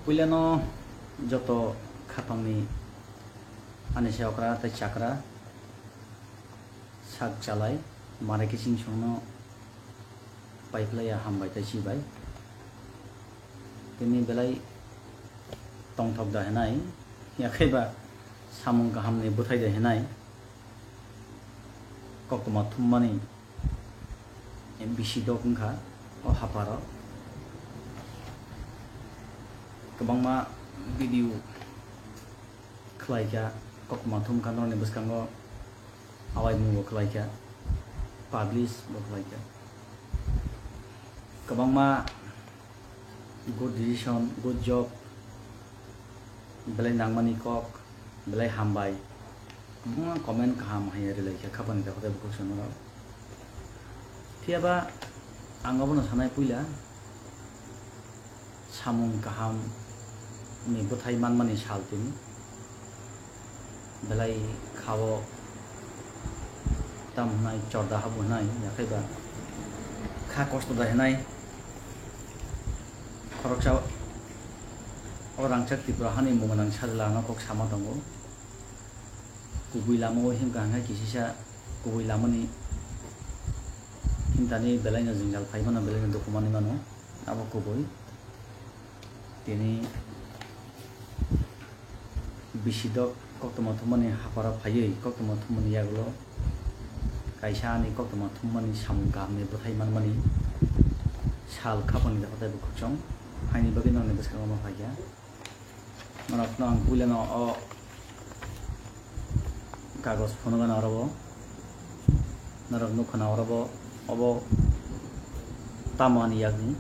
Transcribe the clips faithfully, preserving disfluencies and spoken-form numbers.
Puilano joto khapangni ani se okra tei chakra sak chalai mare kiching songno paiphlaiya hambai tei chibai. Tini belai tongthok da hinai, yakhaiba samung kahamni bwthai da hinai. Koktwma thummani bisi dok wngkha o haparo. Kwbangma video khlaikha, koktwma thumkha norokni bwskango, awaimungbo khlaikha, publish bo khlaikha. Kwbangma good decision, good job, belai nangmani kok, belai hambai. Kwbangma comment kaham hai rwlaikha khapani dakhotai bukhuk songno rok. Phiyaba ang abono sanai puila samung kaham ni bwthai manmani sal tini. Belai khao tam hwnai, chorda habu hwnai, yakhaiba kha kosto da hwnai. Khoroksa o rangchak Tripura hani mung gwnang sajla ano kok sama tongo. Kubui lama o himkha hwnkhe kisisa kubui lamani himtani belaino jwngjal phai mano, belaino dukumani mano, abo kubui. Tini bisi dok koktwma thummani haparo phaiwi koktwma thummani yagulo kaisa ani koktwma thummani samung kahamni bwthai manmani sal khapangni dakhotai bukhuk song haini bagwi nokni bwskango ma phaikha. Norokno ang puilano o kagoj phunukgana oro bo. Norok nukha na oro bo, obo tamo ani yakni.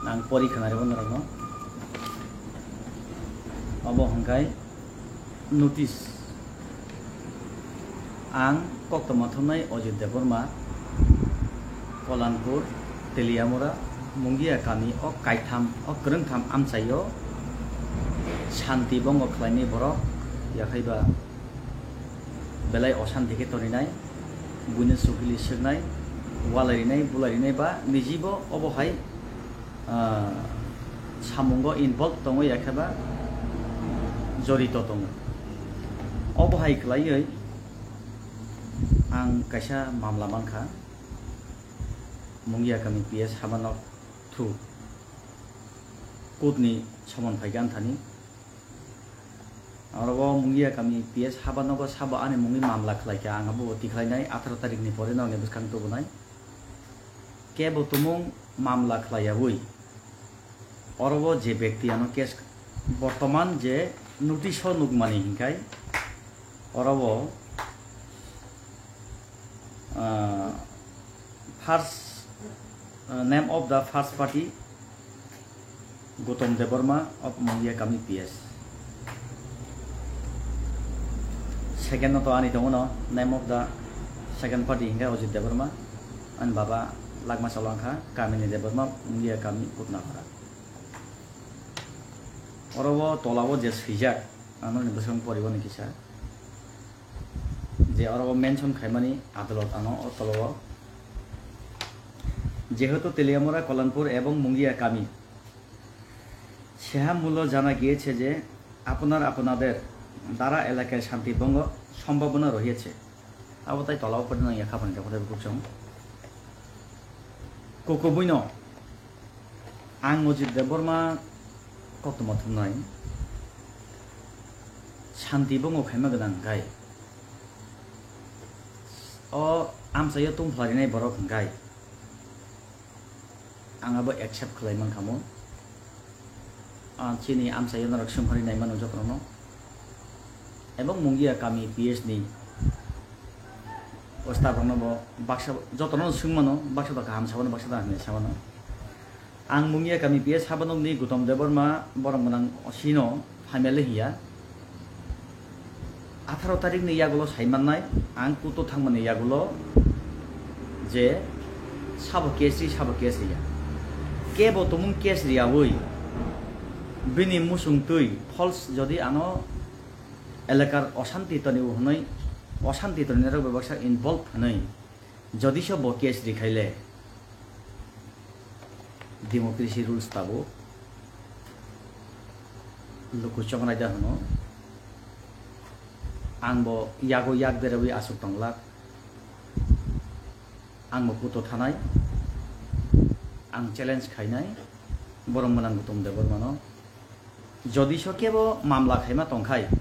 Ang pori khna rw norokno. Obo hwnkhe notice. Ang koktwma thumnai Ajit Debbarma, Kolanpur, Teliamura, Mungia kami o kaitham, o kwrwngtham amchaio santi bongo khlainai borok, yakhaiba belai osanti khe toninai, buino sukili swknai, walairinai, bulairinai ba nijibo obo hai ah, samungo involve tongo, yakheba jorito tongo. Obo hai khlaiwi ang kaisa mamla mankha, Mungia kami P S habanok through court ni somon phaikha anthani. Oro o Mungia kami P S habanogo sabo ani mungwi mamla khlaikha, ang abo tikhlainai atharo tarikni pore norokni bwskang tubunai. Kebo tumung mamla khlaiyawi. Oro o je bekti ano case bortoman je notice o nukmani hinkhai oro o, ah, first, ah, name of the first party Gautam Debbarma of Mungia kami P S. Second no to ani tongo no, name of the second party hingke Ajit Debbarma, ani baba Lagma Salwangkha, Kamini Debbarma, Mungia kami Kutnapara. Oro o tola o je swijak, ano ni bwswng poribo ni kisa. Je oro o mention khaimani adolot ano o tola o. যেহেতু তেলিয়ামুড়া, কল্যাণপুর এবং মুঙ্গিয়া কামি সেহা মূল্য জানা গিয়েছে যে আপনার আপনাদের দ্বারা এলাকায় শান্তি ভঙ্গ সম্ভাবনা রয়েছে। Abo tai tola o pori nang ya khapang khe photo bukuchung. Kukubuino ang Ajit Debbarma koktwma thumnai santi bongo khaima gwnang hwnkhe o amchaio tongphlarinai borok hwnkhe ang abo accept khlai mankha mo. Ah, chini amchaio norok sumhari naimano jotono. Ebong Mungia kami P S ni o staff rokno bo baksa jotono swngmano, baksa da kaham sabano, baksa da hamya sabano. Ang Mungia kami P S habanokni Gautam Debbarma borok gwnang sino hamya le hiya. Atharo tarikni yagulo sai mannai, ang kuto thangmani yagulo je sabo case ri, sabo case riya. Kebo tumung case riyawi bini musung twi false jodi ano elakar osanti tonibo hwnwi, osanti tonirok bebaksa involve hwnwi jodi se bo case rikhaile democracy rules tabuk Luku chongraida hwno. Ang bo yago yak berewi aswk tonglak. Ang bo kuto thanai. Ang challenge khainai. Borok mwnang Gautam Debbarmano. Jodi so kebo mamla khaima tongkhai,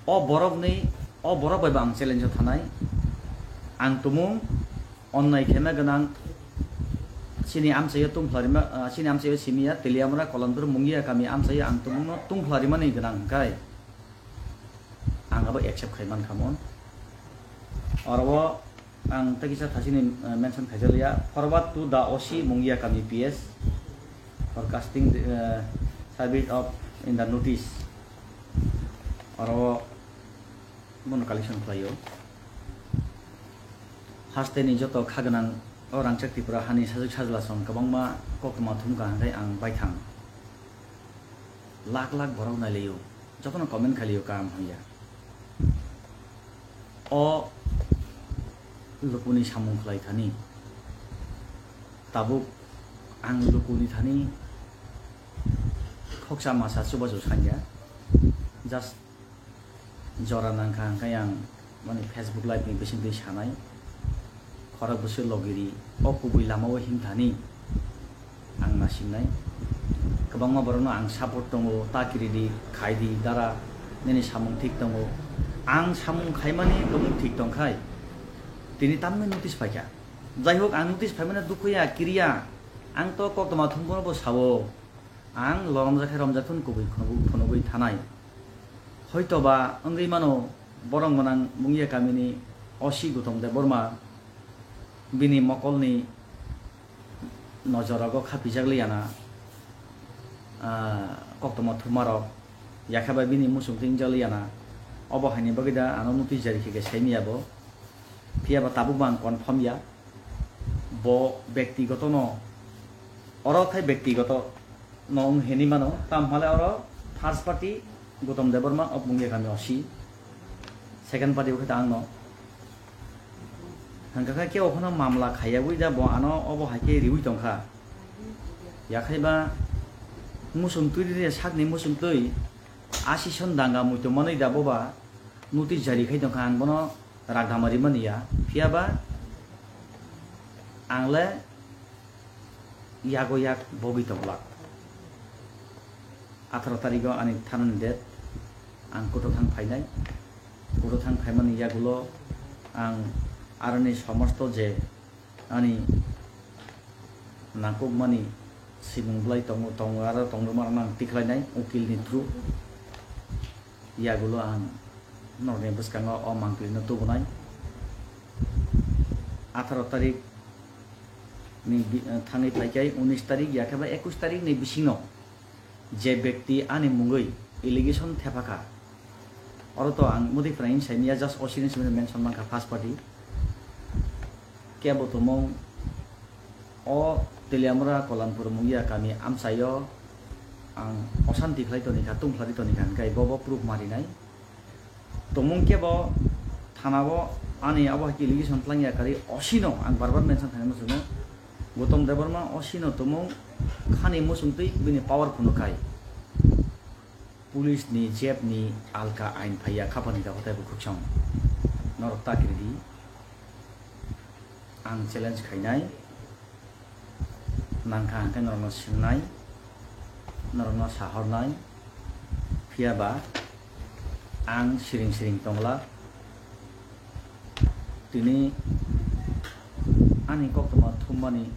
o borokni, o borok bai bo ang challenge o thanai. Ang tumung onnai khaima gwnang, chini amchaio tungphlarima, ah, chini amchaio simiya, Teliamura, Kolanpur, Mungiya kami amchaio ang tumungno tungphla rimani gwnang hwnkhe, ang abo accept khai mankha mon. Oro o ang tei kisa thasini, eh, mention khaijak liya, forward to the O C Mungiya kami P S for casting the, eh, service of in the notice. Oro o bono collection khlaio. Hasteni joto kha gwnang o rangchak Tripura hani sajwk sajlasong kwbangma koktwma thumkha hwnkhe ang baithang. Lak lak borok nailaio, jotono comment khailio kaham hwnya. O lukuni samung khlai thani, tabuk ang lukuni thani khoksa masa chubachu sanya. Just jora nangkha hwnkhe ang mani Facebook live ni bisingtwi sanai. Khorok bwswk logiri o kubui lama o himthani ang nasingnai. Kwbangma borokno ang support tongo, ta kiridi, khaidi, dara nini samung thik tongo. Ang samung khaimani tabuk thik tongkhai, tini tamni notice phaikha. Jaihok, ang notice phaimani dukhuya, kiriya. Ang to koktwma thumbono bo sao. Ang loromjak khe romjak thun kubui phunugwi, phunugwi thanai. Hoitoba wngwi mano, borok mwnang Mungiya kamini O C Gautam Debbarma bini mokolni nojorogo khapijak liyana, ah, koktwma thumarok, yakhe bai bini muchungtwi wngjak liyana, obo haini bagwi da ano notice jari khe khe saimiyabo. Phiya ba tabuk bo ang confirm ya. Bo bektigoto no, oro khai bektigoto no wng hinwi mano, tam hale oro first party Gautam Debbarma of Mungiya kami O C, second party bo khe ta ang no. Hwnkha khe kebo phano mamla khaiyagwi da bo ano obo hai khe riwi tongkha. Yakhai ba muchung twi ri sakni muchung twi asison danga muitu manwi da boba notice jari khai tongkha, ang bono ragdama rimani ya, phiya ba ang le yago yak bogwi tonglak. Atharo tarigo ani thanani date, ang kuto thang phainai. Kuto thang phaimani yagulo ang aroni somosto je ani nangkukmani simung bwlai tongo, tongo aro tongdoma rokno ang tikhlainai ukilni through. Yagulo ang norokni bwskango o mangpilino tubunai. Atharo tarik ni bi-, thangwi phaikhai unis tarik yakhe ba ekus tarik ni bisingo je bekti ani mungwi allegation thepakha, oro to ang mudi phrang saimya, just O C ni simi mention mankha first party. Kebo tumung o Teliamura Kolanpur Mungiya kami amchaio ang osanti khlai tonikha, tungkhlari tonikha, hwnkhe bobo proof marinai. Tumung kebo thanao ani abo hai khe allegation tlang ya kari, O C no ang bar bar mention khainai muchungo. Gautam Debbarma O C no tumung khani muchung twi bini power phunuk khai. Police ni jeb ni alka ain phaiya khapani da hotai bukhuk song. Norok ta kiridi. Ang challenge khainai. Nangkha hwnkhe norokno swngnai, norokno sahornai, phiya ba ang siring siring tongla. Tini ani koktwma thummani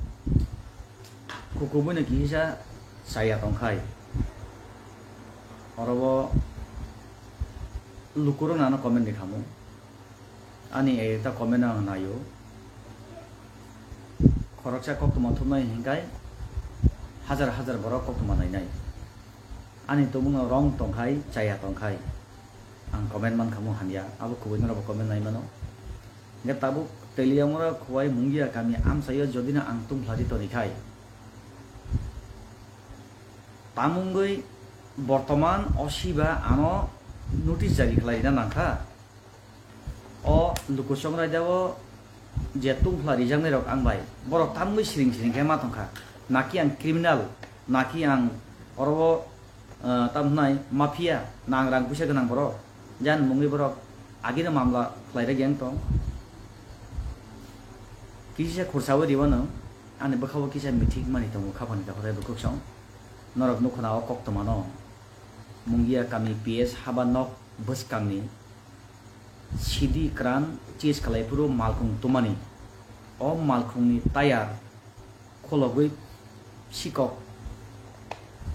kukubuino kihisa chaya tongkhai. Oro o lukurokno ano comment ni khamu. Ani ekta comment no ang naio. Khoroksa koktwma thumnai hinkhai hajar hajar borok koktwma nainai. Ani tumungno wrong tongkhai, chaya tongkhai. Ang comment mankha mung hamya, abo kubui norokbo comment naimano. Hingkhe tabuk Teliamura Khowai Mungiya kami amchaio jodino ang tungphlari tonikhai, tamungwi bortoman O C ba ano notice jari khlaina nangkha. O luku chongraida o je tungphla rijaknai rok ang bai, borok tamwi siring siring khe ma tongkha, naki ang criminal, naki ang oro o Ah, tam hwnai mafia, nang rang puisa gwnang borok. Jan mungwi borok agino mamla khlai rwk yang tong. Kisa khursawi riwano, ani bwkhao kisa mithik mani tongo, khapani takhwtai bwkhwksong. Norok nukho na o koktwmano. Mungia kami P S haba nok bwskangni sidi kran chis khlai phuru malkhung tumani. O malkhungni tayar kholobwi sikok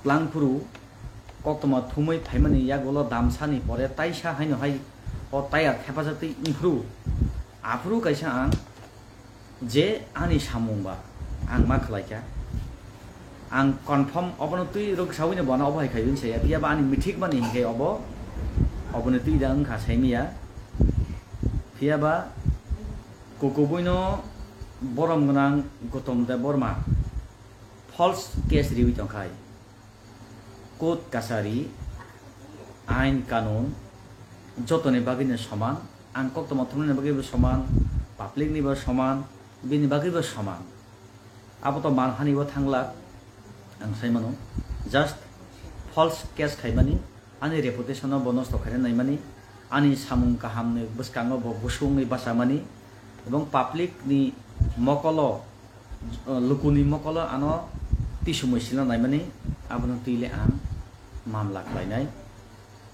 tlang phuru koktwma thumwi phaimani yagulo damsani pore taisa haino hai o tayar thepajaktwi wngphuru. Aphuru kaisa ang je ani samung ba ang ma khlaikha. Ang confirm obono twi rwksawi no bono obo hai khai wngsa ya. Phiya ba ani mithik mani hinkhe obo, oboni twi da wngkha saimiya. Phiya ba kukubuino borom gwnang Gautam Debbarma false case riwi tongkhai. Court kachari, ain kanun, jotoni bagwino soman. Ang koktwma thumnani bagwibo soman, public nibo soman, bini bagwibo soman. Abo to manhanibo thanglak, ang sai mano. Just false case khaimani, ani reputation no bo nosto khaina naimani, ani samung kahamni bwskango bo gusungwi bachamani, ebong public ni mokolo, uh, lukuni mokolo ano tisumui silna naimani, abono twi le ang mamla khlainai.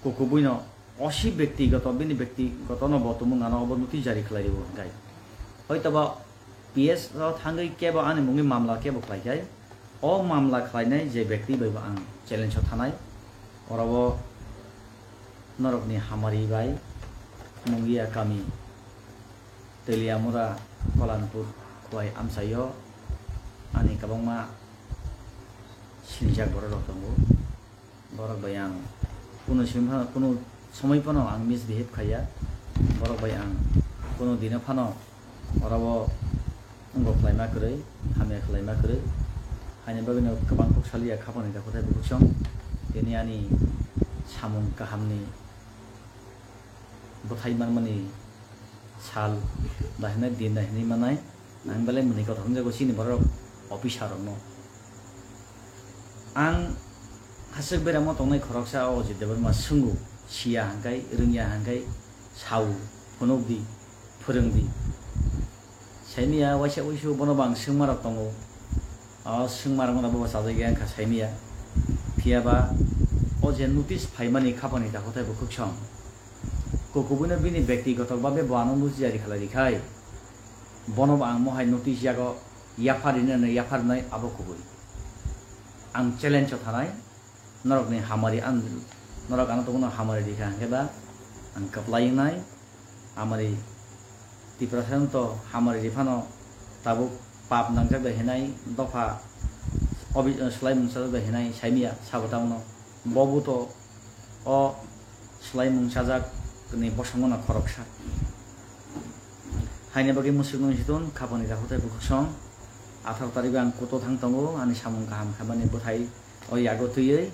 Kukubuino osi bektigoto, bini bektigoto no bo tumung ano obo noti jari khlai rwo hwnkhe. Hoitoba P S o thangwi kebo ani mungwi mamla kebo khlaikhai, o mamla khlainai je bekti bai bo ang challenge o thanai. Oro o norokni hamari bai Mungia kami, Teliamura, Kolanpur, Khowai amchaio ani kwbangma sinijak borok rok tongo. Borok bai ang kunu simi phano, kunu somoi phano ang misbehave khaiya. Borok bai ang kunu dino phano oro o wngbo khlaima kwrwi, hamya khlaima kwrwi. Haini bagwino kwbang kok saliya khapangni dakhuthai bukhuk song. Tini ani samung kahamni bwthai manmani sal da hinwi din da hinwi manai. Ang belai mwnwi kothok wngjago chini borok officer rokno. Ang hasik beramo tongnai khoroksa o Ajit Debbarma swngo, siya hangkai, rwngya hangkai, sao, phunukdi, phwrwngdi. Saimiya waisa uisu bono bo ang swngma rok tongo. O swngma rok no bo chajagya wngkha saimiya. Phiya ba o je notice phaimani khapangni dakhuthai bukhuk song. Kukubuino bini bektigoto babe bo ano notice jari khlai rikhai. Bono bo ang mohai notice yago yaphar rinani yapharnai abo kubui. Ang challenge o thanai, norokni hamari ang, norok ano tongno hamari rikha hwnkhe ba ang kwplai wngnai, hamari Tiprasa wngto hamari riphano tabuk pap nangjak bai hinai dopha obi-, swlaimung sajak bai hinai saimiya sabo tamo no. Bobo to o swlaimung sajak ni bosongo no khoroksa. Haini bagwi mwswk nung hiton khapangni dakhuthai bukhuk song. Atharo tarikgo ang kuto thang tongo ani samung kaham khaimani bwthai o yago twiwi.